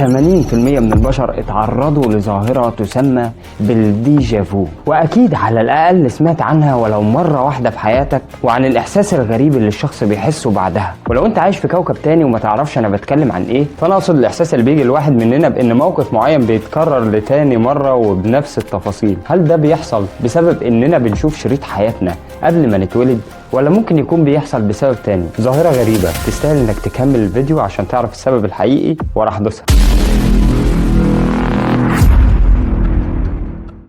80% من البشر اتعرضوا لظاهرة تسمى بال déjà vu، واكيد على الاقل سمعت عنها ولو مرة واحدة في حياتك، وعن الاحساس الغريب اللي الشخص بيحسه بعدها. ولو انت عايش في كوكب تاني وما تعرفش انا بتكلم عن ايه، فانا اقصد الاحساس اللي بيجي الواحد مننا بان موقف معين بيتكرر لتاني مرة وبنفس التفاصيل. هل ده بيحصل بسبب اننا بنشوف شريط حياتنا قبل ما نتولد، ولا ممكن يكون بيحصل بسبب تاني؟ ظاهرة غريبة تستاهل انك تكمل الفيديو عشان تعرف السبب الحقيقي ورا حدوثها.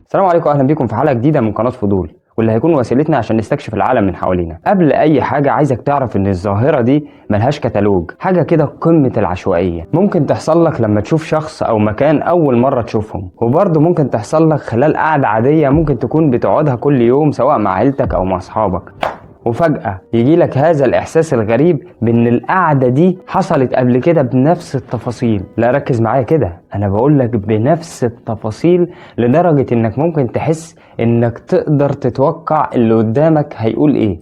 السلام عليكم، اهلا بيكم في حلقة جديدة من قناة فضول، واللي هيكون وسيلتنا عشان نستكشف العالم من حوالينا. قبل اي حاجة عايزك تعرف ان الظاهرة دي ملهاش كتالوج، حاجة كده قمة العشوائية. ممكن تحصل لك لما تشوف شخص او مكان اول مرة تشوفهم، وبرضه ممكن تحصل لك خلال قعدة عادية ممكن تكون بتقعدها كل يوم سواء مع عيلتك او مع اصحابك، وفجأة يجي لك هذا الإحساس الغريب بإن القعدة دي حصلت قبل كده بنفس التفاصيل. لا ركز معايا كده، أنا بقول لك بنفس التفاصيل، لدرجة إنك ممكن تحس إنك تقدر تتوقع اللي قدامك هيقول إيه.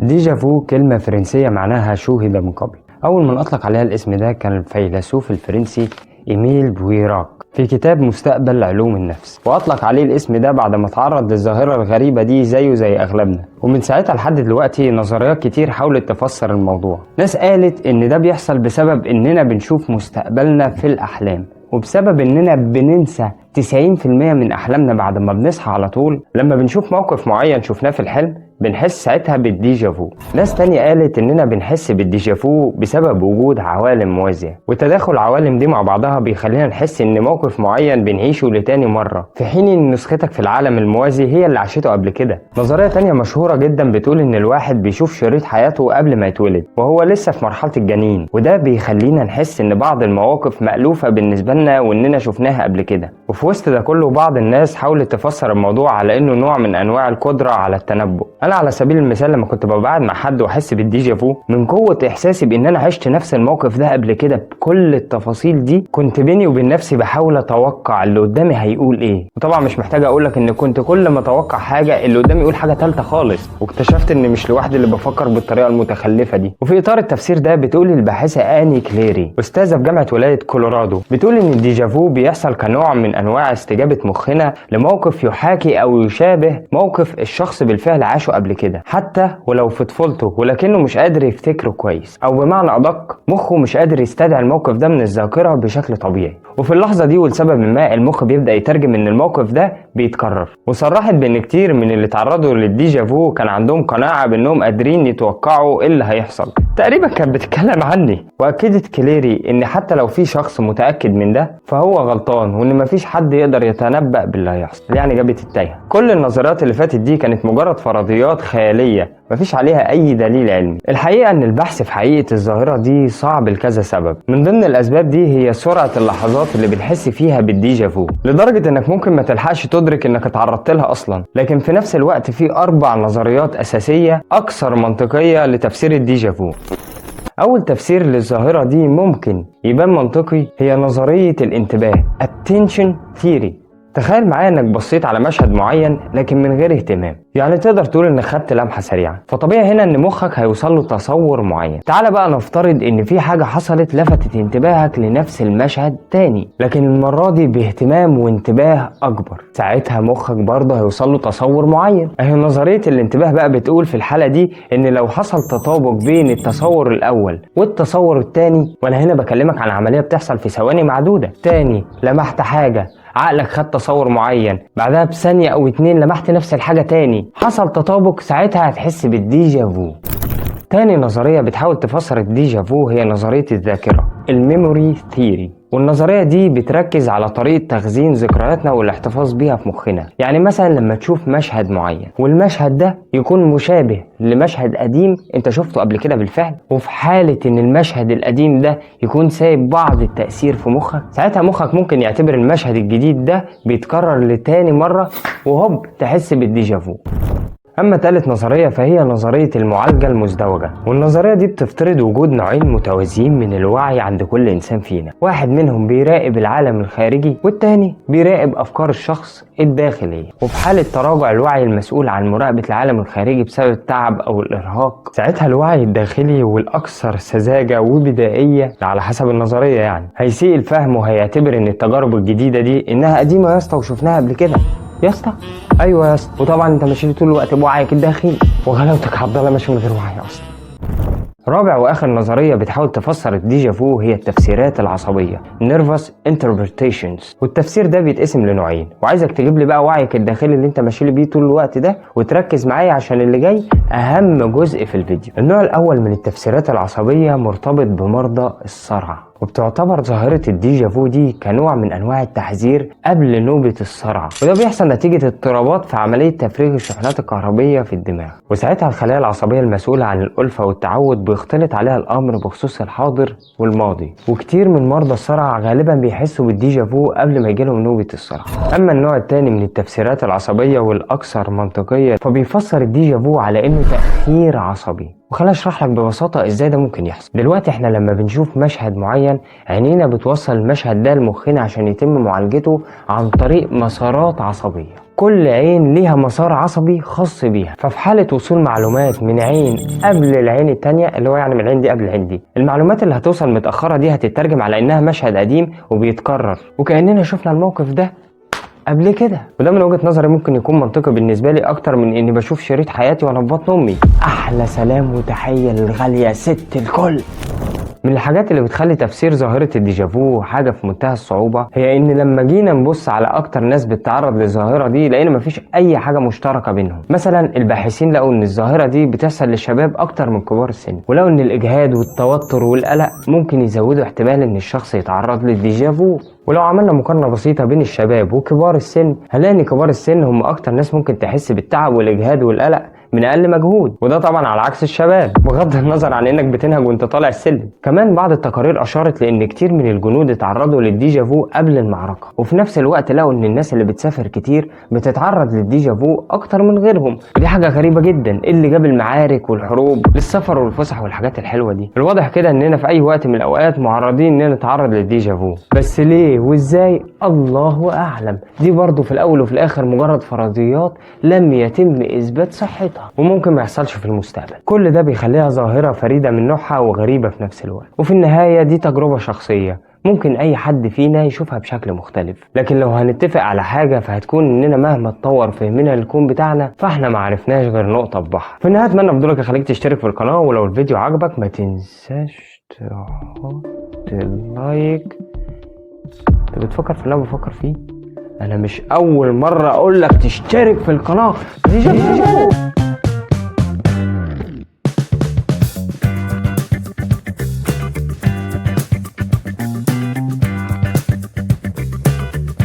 déjà vu كلمة فرنسية معناها شوهد من قبل. أول من أطلق عليها الاسم ده كان الفيلسوف الفرنسي إيميل بويراك في كتاب مستقبل علوم النفس، وأطلق عليه الاسم ده بعد ما تعرض للظاهرة الغريبة دي زيه زي أغلبنا. ومن ساعتها لحد دلوقتي نظريات كتير حاولت تفسر الموضوع. ناس قالت إن ده بيحصل بسبب إننا بنشوف مستقبلنا في الأحلام، وبسبب إننا بننسى 90% من أحلامنا بعد ما بنصحى على طول. لما بنشوف موقف معين شفناه في الحلم بنحس ساعتها بال déjà vu. ناس تانية قالت إننا بنحس بال déjà vu بسبب وجود عوالم موازية، وتداخل العوالم دي مع بعضها بيخلينا نحس إن موقف معين بنعيشه لتاني مرة، في حين إن نسختك في العالم الموازي هي اللي عاشته قبل كده. نظرية تانية مشهورة جدا بتقول إن الواحد بيشوف شريط حياته قبل ما يتولد وهو لسه في مرحلة الجنين، وده بيخلينا نحس إن بعض المواقف مألوفة بالنسبة لنا وإننا شفناها قبل كده. وفي وسط ده كله بعض الناس حاولت تفسر الموضوع على إنه نوع من أنواع القدرة على التنبؤ. انا على سبيل المثال لما كنت ببقى مع حد واحس بال déjà vu من قوة احساسي بان انا عشت نفس الموقف ده قبل كده بكل التفاصيل دي، كنت بيني وبين نفسي بحاول اتوقع اللي قدامي هيقول ايه. وطبعا مش محتاج اقول لك ان كنت كل ما اتوقع حاجة اللي قدامي يقول حاجة ثالثة خالص، واكتشفت ان مش لوحدي اللي بفكر بالطريقة المتخلفه دي. وفي اطار التفسير ده بتقول الباحثة اني كليري، استاذه في جامعه ولاية كولورادو، بتقول ان ال déjà vu بيحصل كنوع من انواع استجابة مخنا لموقف يحاكي او يشابه موقف الشخص بالفعل عاشه قبل كده، حتى ولو في طفولته، ولكنه مش قادر يفتكره كويس، او بمعنى ادق مخه مش قادر يستدعي الموقف ده من الذاكرة بشكل طبيعي. وفي اللحظة دي ولسبب ما المخ بيبدا يترجم ان الموقف ده بيتكرر. وصرحت بان كتير من اللي تعرضوا لل déjà vu كان عندهم قناعة بانهم قادرين يتوقعوا ايه اللي هيحصل. تقريبا كانت بتتكلم عني. واكدت كليري ان حتى لو في شخص متاكد من ده فهو غلطان، وان مفيش حد يقدر يتنبأ باللي هيحصل. يعني جابت التايهه. كل النظريات اللي فاتت دي كانت مجرد فرضيات خيالية مفيش عليها اي دليل علمي. الحقيقة ان البحث في حقيقة الظاهرة دي صعب لكذا سبب. من ضمن الاسباب دي هي سرعة اللحظات اللي بنحس فيها بال déjà vu، لدرجة انك ممكن ما تلحقش تدرك انك اتعرضت لها اصلا. لكن في نفس الوقت في 4 نظريات اساسية اكثر منطقية لتفسير ال déjà vu. أول تفسير للظاهرة دي ممكن يبان منطقي هي نظرية الانتباه Attention Theory. تخيل معايا انك بصيت على مشهد معين لكن من غير اهتمام، يعني تقدر تقول انك خدت لمحة سريعة، فطبيعي هنا ان مخك هيوصل له تصور معين. تعال بقى نفترض ان في حاجة حصلت لفتت انتباهك لنفس المشهد تاني، لكن المرة دي باهتمام وانتباه اكبر، ساعتها مخك برضه هيوصل له تصور معين. اهي نظرية الانتباه بقى بتقول في الحالة دي ان لو حصل تطابق بين التصور الاول والتصور التاني، وانا هنا بكلمك عن عملية بتحصل في ثواني معدودة، تاني لمحت حاجة عقلك خد تصور معين، بعدها بثانية أو 2 لمحت نفس الحاجة تاني، حصل تطابق، ساعتها هتحس بال déjà vu. تاني نظرية بتحاول تفسر ال déjà vu هي نظرية الذاكرة ال memory theory. والنظرية دي بتركز على طريقة تخزين ذكرياتنا والاحتفاظ بيها في مخنا. يعني مثلا لما تشوف مشهد معين والمشهد ده يكون مشابه لمشهد قديم انت شفته قبل كده بالفعل، وفي حالة ان المشهد القديم ده يكون سايب بعض التأثير في مخك، ساعتها مخك ممكن يعتبر المشهد الجديد ده بيتكرر لتاني مرة، وهوب تحس بال déjà vu. اما ثالث نظرية فهي نظرية المعالجة المزدوجة، والنظريه دي بتفترض وجود نوعين متوازيين من الوعي عند كل انسان فينا، واحد منهم بيراقب العالم الخارجي والتاني بيراقب افكار الشخص الداخلية. وفي حاله تراجع الوعي المسؤول عن مراقبة العالم الخارجي بسبب التعب او الارهاق، ساعتها الوعي الداخلي والاكثر سذاجة وبدائيه على حسب النظرية يعني هيسيء الفهم وهيعتبر ان التجارب الجديدة دي انها قديمة يا اسطى وشفناها قبل كده يا اسطى. ايوه يا اسطى، وطبعا انت ماشي طول الوقت بوعيك الداخلي وغلاوتك عبد الله ماشي من غير وعي اصلا. رابع واخر نظرية بتحاول تفسر ال déjà vu هي التفسيرات العصبية nervous interpretations، والتفسير ده بيتقسم لنوعين، وعايزك تجيب لي بقى وعيك الداخلي اللي انت ماشي لي بيه طول الوقت ده وتركز معايا عشان اللي جاي اهم جزء في الفيديو. النوع الاول من التفسيرات العصبية مرتبط بمرضى الصرع، وبتعتبر ظاهرة ال déjà vu دي كنوع من أنواع التحذير قبل نوبة الصرع، وده بيحصل نتيجة اضطرابات في عملية تفريغ الشحنات الكهربية في الدماغ، وساعتها الخلايا العصبية المسؤولة عن الألفة والتعود بيختلط عليها الأمر بخصوص الحاضر والماضي، وكتير من مرضى الصرع غالبا بيحسوا بال déjà vu قبل ما يجيلهم نوبة الصرع. أما النوع الثاني من التفسيرات العصبية والأكثر منطقية فبيفسر ال déjà vu على إنه تأخير عصبي، وخليني اشرح لك ببساطة ازاي ده ممكن يحصل. دلوقتي احنا لما بنشوف مشهد معين عينينا بتوصل المشهد ده لمخنا عشان يتم معالجته عن طريق مسارات عصبية، كل عين ليها مسار عصبي خاص بيها، ففي حالة وصول معلومات من عين قبل العين التانية اللي هو يعني من العين دي قبل العين دي، المعلومات اللي هتوصل متأخرة دي هتترجم على انها مشهد قديم وبيتكرر وكأننا شفنا الموقف ده قبل كده. وده من وجهة نظري ممكن يكون منطقي بالنسبة لي أكتر من إني بشوف شريط حياتي وأنا في بطن أمي. أحلى سلام وتحية للغالية ست الكل. من الحاجات اللي بتخلي تفسير ظاهرة ال déjà vu حاجة في منتهى الصعوبة هي إن لما جينا نبص على أكتر ناس بتتعرض للظاهرة دي لقينا مفيش أي حاجة مشتركة بينهم. مثلا الباحثين لقوا إن الظاهرة دي بتحصل للشباب أكتر من كبار السن، ولقوا إن الإجهاد والتوتر والقلق ممكن يزودوا احتمال إن الشخص يتعرض لل déjà vu. ولو عملنا مقارنة بسيطة بين الشباب وكبار السن هنلاقي إن كبار السن هم أكتر ناس ممكن تحس بالتعب والإجهاد والقلق من اقل مجهود، وده طبعا على عكس الشباب بغض النظر عن انك بتنهج وانت طالع السلم. كمان بعض التقارير اشارت لان كتير من الجنود اتعرضوا لل déjà vu قبل المعركة، وفي نفس الوقت لقوا ان الناس اللي بتسافر كتير بتتعرض لل déjà vu اكتر من غيرهم، ودي حاجة غريبة جدا. ايه اللي جاب المعارك والحروب للسفر والفسح والحاجات الحلوة دي؟ الواضح كده اننا في اي وقت من الاوقات معرضين اننا نتعرض لل déjà vu، بس ليه وازاي الله اعلم. دي برضو في الاول وفي الاخر مجرد فرضيات لم يتم اثبات صحتها وممكن ما يحصلش في المستقبل. كل ده بيخليها ظاهرة فريدة من نوعها وغريبة في نفس الوقت. وفي النهاية دي تجربة شخصية ممكن اي حد فينا يشوفها بشكل مختلف، لكن لو هنتفق على حاجة فهتكون اننا مهما اتطور فهمنا للكون بتاعنا فاحنا ما عرفناش غير نقطة في بحر. في النهاية اتمنى فضولك يخليك تشترك في القناة، ولو الفيديو عجبك ما تنساش تحط ال like. انت بتفكر في اللي انا بفكر فيه؟ انا مش اول مرة اقول لك تشترك في القناة. déjà vu.